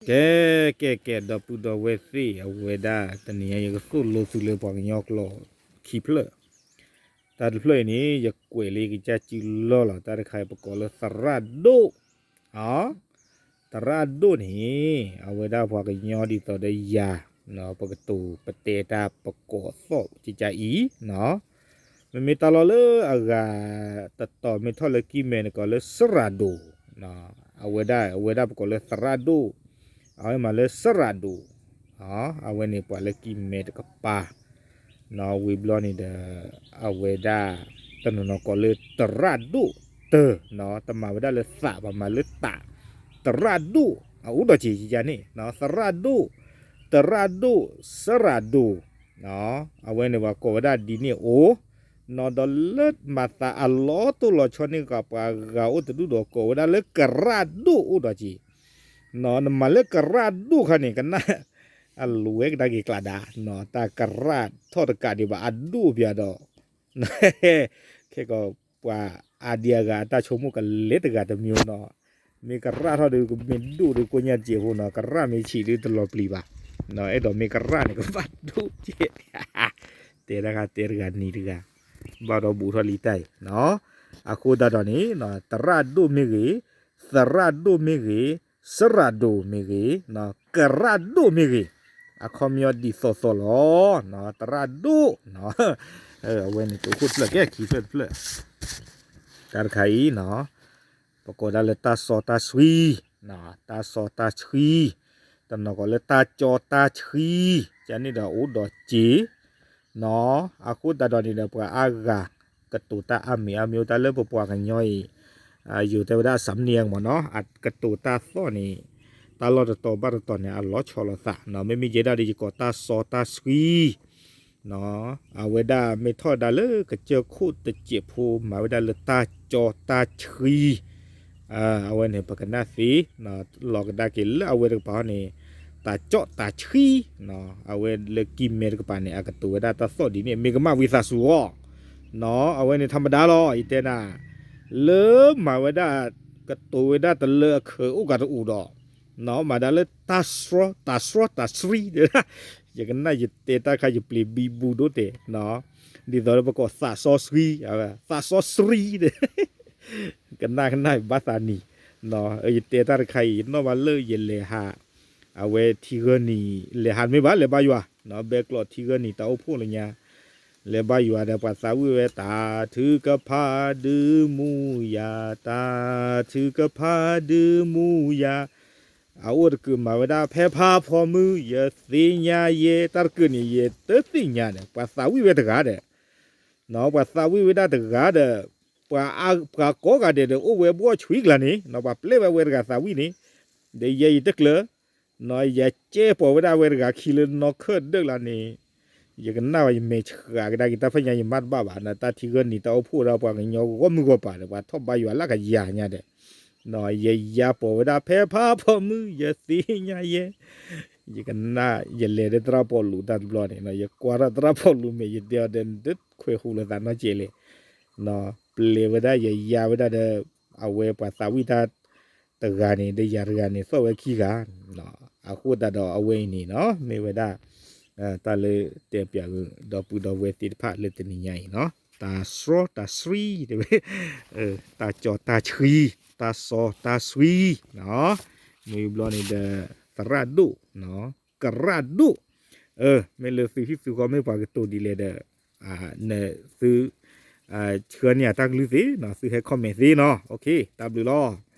ကဲ ကဲ ကဲ ဒီပုၢ်ဒီဝဲၢ်သ့ၣ် အဝဲဒၣ်တနံၤညါ ယကသိၣ်လိသုလၢပှၤကညီကျိာ်ခံဖျၢၣ်, တၢ်တဖျၢၣ်အံၤန့ၣ် ယကွဲးလၢကစၢ်စုလီၢ်လီၤ. တၢ်တခါအံၤပကိးလၢသရၣ်ဒိၣ် သရၣ်ဒိၣ်န့ၣ် အဝဲဒၣ်ပှၤကညီဒ်သိးဒီးယၤ ပကတိၤပတဲတၢ်ပကိးသီၣ်ကကါအံၤ, မ့မ့ၢ်တၢ်လီၢ်လၢအဂၤတတီၤမ့ၢ်ထီၣ်လၢကံၢ်မဲန့ၣ် ကိးလၢစရၣ်ဒိၣ်, အဝဲဒၣ် အဝဲဒၣ်ပကိးလၢသရၣ်ဒိၣ်, အဝဲမၤလၢစရၣ်ဒိၣ်, အဝဲန့ၣ်ပှၤလၢကံၢ်မဲတကပၤ ဝံၤဘျီန့ၣ်ဒီး အဝဲဒၣ် တနီၤနီၤကိးလၢသရၣ်ဒိၣ်တၢ်, တမၤဝဲဒၣ်လၢသး ပှၤမၤလၢတၢ်, သရၣ်ဒိၣ် အအိၣ်ဒီးက့ၤယန့ၣ် သရၣ်ဒိၣ်, သရၣ်ဒိၣ်, စရၣ်ဒိၣ်, အဝဲန့ၣ်ပှၤကိးဝဲဒၣ်ဒ်န့ၣ်အိၣ်, နီၢ်ဒီးလၢမၤသးအလီၤတိၢ်လီၤဆီန့ၣ် ပှၤဂၤအိၣ်တဒူၣ်ဒီးကိးဝဲဒၣ်လၢကရၣ်ဒိၣ်အိၣ်ဒီးက့ၤ နမၤလၢကရၣ်ဒိၣ်ခါန့ၣ် ကနၣ် အလူၤဝဲကဒါက့ၤကျးဒါ, တၢ်ကရၣ်ထီၣ်တကးဒံးဘၣ်အဒိၣ်ပျးဒီး ခဲကီးပှၤအါဒံအါဂၤအတၢ်ဆိကမိၣ်ကလဲၤတဂၤတမံၤနီၤ, မ့ၢ်ကရၣ်ထီၣ်ဒီးကမ့ၢ်ဒိၣ်ဒီးကိညါတစဲးဖိနီၤ, ကရၣ်မ့ၢ်ဆံးဒီးတလီၤပျံၤဘၣ်, အဲၣ်ဒိးမ့ၢ်ကရၣ်န့ၣ်ကဘၣ်ဒိၣ်ကဲ, တဲတၢ်ခါတဲတဂၤနံၤတဂၤ, ဘၣ်ဒီးဘူးထီၣ်လံတၢ်အံၤ, အဃိသတးဒီးန့ၣ် သရၣ်ဒိၣ်မ့ၢ်ဂ့ၤ, သရၣ်ဒိၣ်မ့ၢ်ဂ့ၤ, စရၣ်ဒိၣ်မ့ၢ်ဂ့ၤ, ကရၣ်ဒိၣ်မ့ၢ်ဂ့ၤ, အခီပညီဒ်သိးသိးလီၤ, သရၣ်ဒိၣ်, အဝဲန့ၣ်တအိၣ်ခိၣ်တဖျၢၣ်ကဲခံဖျၢၣ်တဖျၢၣ်, တၢ်တခါအံၤ ပကိးဒၣ်လၢတၢ်စီတၢ်ဆှံ, တၢ်စီတၢ်ဆှံ, တနီၤကိးလၢတၢ်ကၠီတၢ်ဆှံ, ကန့ၣ်ဒီးအိၣ်ဒီးက့ၤ, အဃိသတးဒီးန့ၣ်ဒီးပှၤအါဂၤ ကတိၤတၢ်အါမံၤအါမံၤ အိၣ်တၢ်လၢပပှၤကညီအံၤ, ယိၤတဲဝဲဒၣ် สำเนียง မ့ၢ်နီၤ, အကတိၤတၢ်သီၣ်န့ၣ် တၢ်လီၢ်တတီၤဘၣ်တတီၤန့ၣ် အလီၤဆီလိာ်သး, မ့မ့ၢ်ယဲဒၣ်ဒီးယကိးတၢ်စီတၢ်ဆှံ အဝဲဒၣ်မ့ၢ်ထီၣ်ဝဲဒၣ်လၢကစၢၢ်ခိၣ်တစဲးဖိမၤဝဲဒၣ်လၢတၢ်ကၠီတၢ်ဆှံ, အဝဲန့ၣ် ပကနၣ်သ့, လီၤကဒါက့ၤလၢအဝဲတကပၤန့ၣ်, တၢ်ကၠီတၢ်ဆှံ, အဝဲလၢကံၢ်မဲတကပၤန့ၣ် အကတိၤဝဲဒၣ်တၢ်သီၣ်ဒ်န့ၣ် မ့ၢ်ကမၣ်ဝံသးစူၤအီၤ, အဝဲန့ၣ် ธรรมดา လီၤ ယတဲနၤ, လၢမၤဝဲဒၣ် ကတိၤဝဲဒၣ်တလၢအခံအိၣ်ကးတအိၣ်ဒီး, မၤဒၣ်လၢတၢ်စှီ, တၢ်စှီ, တၢ်ဆှံ, ယကနၣ်ယတဲတၢ်ခါယပျံၤဘံဘူဒိၣ်တဲာ်, ဒ်သိးလၢပကိးသးစီဆှံ, သးစီဆှံ, ကနၣ်ကနၣ်ဘၣ်သးနံၤ, ယတဲတၢ်တခါအံၤ ယနီၣ်ဘၣ်လၢယလဲၤဟး, အဝဲထံဂၢၢ်နံၤ လဲၤဟးတမ့ၢ်ဘၣ် လဲၤဘါယွၤ, ဘဲကျိးထံဂၢၢ်နံၤတၢ်အိၣ်ဖှိၣ်လၢညါ, လဲၤဘါယွၤဒီးပှၤသးဝံၣ်ဝဲ တၢ်ထုကဖၣ်ဒုးမူယၤ, တၢ်ထုကဖၣ်ဒုးမူယၤ, အအိၣ်တကုးမၤဝဲဒၣ် ဖဲဖါဖီမုၢ် ယသ့ၣ်ညါယဲ, တၢ်တကုးန့ၣ် ယတသ့ၣ်ညါဒီး ပှၤသးဝံၣ်ဝဲတဂၤဒီး ပှၤသးဝံၣ်ဝဲဒၣ်တဂၤဒီး, ပှၤကိးဂၤဒဲးဒီး အိၣ်ဝဲဘှီၣ်ဆှံကျါန့ၣ် ပှၤပျဲဝဲအဝဲတဂၤသးဝံၣ်န့ၣ်, ဒီးယဲယတကျၢၤ, ယကဲပိာ်ဝဲဒၣ်အဝဲတဂၤခံလၢနီၢ်ခၢၣ်ဒၢၣ်လါန့ၣ်, ယကနၣ်ဝဲယမဲာ်ဆှးကဒါက့ၤတၢ်ဖဲညါ ယမၤတဘၣ်ဘၣ်, တၢ်ထံဂၢၢ်နံၤတၢ်အိၣ်ဖှိၣ်ဒီးပှၤကညီဂီၢ်မုၢ်ဂီၢ်ပၤဒီး ပှၤထီၣ်ဘါယွၤလၢကယၤညါဒီး ယယါပိာ်ဝဲဒၣ် ဖဲဖါဖီမုၢ် ယသ့ၣ်ညါယဲ, ယကနၣ် ယလဲၤဒီးသရၣ်ပီလူးတၢ်တဘျီန့ၣ် ယကွၢ်ထီၣ်သရၣ်ပီလူးမဲာ် ယတဲအီၤဒီး နတခွဲးဃူလိာ်သးနီတစဲးလဲၣ်, ပျဲဝဲဒၣ်ယယါဝဲဒၣ်ဒီး အဝဲပှၤသးဝံၣ်တၢ်တဂၤန့ၣ် ဒီးယၤတဂၤန့ၣ် သီၣ်ဝဲခံဂၤ, အဃိသတးဒီးအဝဲအံၤန့ၣ်နီၤ မ့ၢ်ဝဲဒၣ် တၢ်လၢတဲပၠးဂ့ၤ ဒီပုၢ်ဒီဝဲၢ်သ့ၣ်တဖၣ်လၢတနံၤညါအံၤနီၤ တၢ်စှီတၢ်ဆှံ တၢ်ကၠီတၢ်ဆှံ တၢ်စီတၢ်ဆှံ မ့ၢ်ဘျီန့ၣ်ဒီး သရၣ်ဒိၣ် ကရၣ်ဒိၣ်, မ့ၢ်လၢသုဟံၣ်သုဃီမ့ၢ်ပှၤကတိၤဒ်လဲၣ်ဒီး သု ဆှၢန့ၢ်အတၢ်ကလုၢ်သ့နီၤ သုဟဲ comment သ့နီၤ တၢ်ဘျုးလီၤ.